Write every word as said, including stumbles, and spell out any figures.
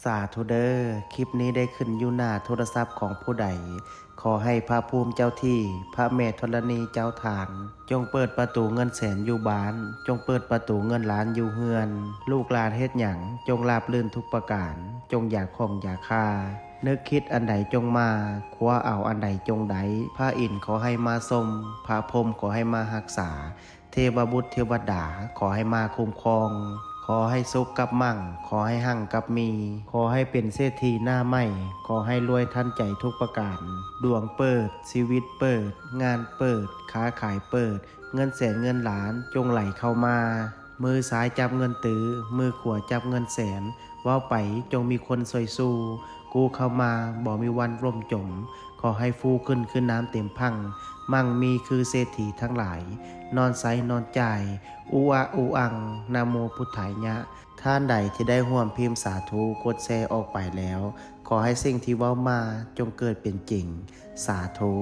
สาธุเด้อ คลิปนี้ได้ขึ้นอยู่หน้าโทรศัพท์ของผู้ใด ขอให้พระภูมิเจ้าที่ พระแม่ธรณีเจ้าทาน จงเปิดประตูเงินแสนอยู่บ้าน จงเปิดประตูเงินล้านอยู่เฮือน ลูกหลานเฮ็ดหยัง จงราบรื่นทุกประการ จงอย่าข้องอย่าคา นึกคิดอันใดจงมา คว้าเอาอันใดจงได้ พระอินทร์ขอให้มาทรง พระพรหมขอให้มารักษา เทวบุตรเทวดาขอให้มาคุ้มครอง ขอให้สุขกับมั่ง ขอให้หั่งกับมี ขอให้เป็นเศรษฐีหน้าใหม่ ขอให้รวยทันใจทุกประการ ดวงเปิด ชีวิตเปิด งานเปิด ค้าขายเปิด เงินแสนเงินล้านจงไหลเข้ามา มือซ้ายจับเงินตื้อ มือขวาจับเงินแสน เว้าไปจงมีคนซอยสู้ กู้เข้ามาบ่มีวันล่มจม ขอให้ฟูขึ้นคือน้ำเต็มพัง มั่งมีคือเศรษฐีทั้งหลาย นอนใสนอนจ่าย อุอะอุอัง นะโมพุทธายะ ท่านใดที่ได้ร่วมพิมพ์สาธุ กดแชร์ออกไปแล้ว ขอให้สิ่งที่เว้ามาจงเกิดเป็นจริง สาธุ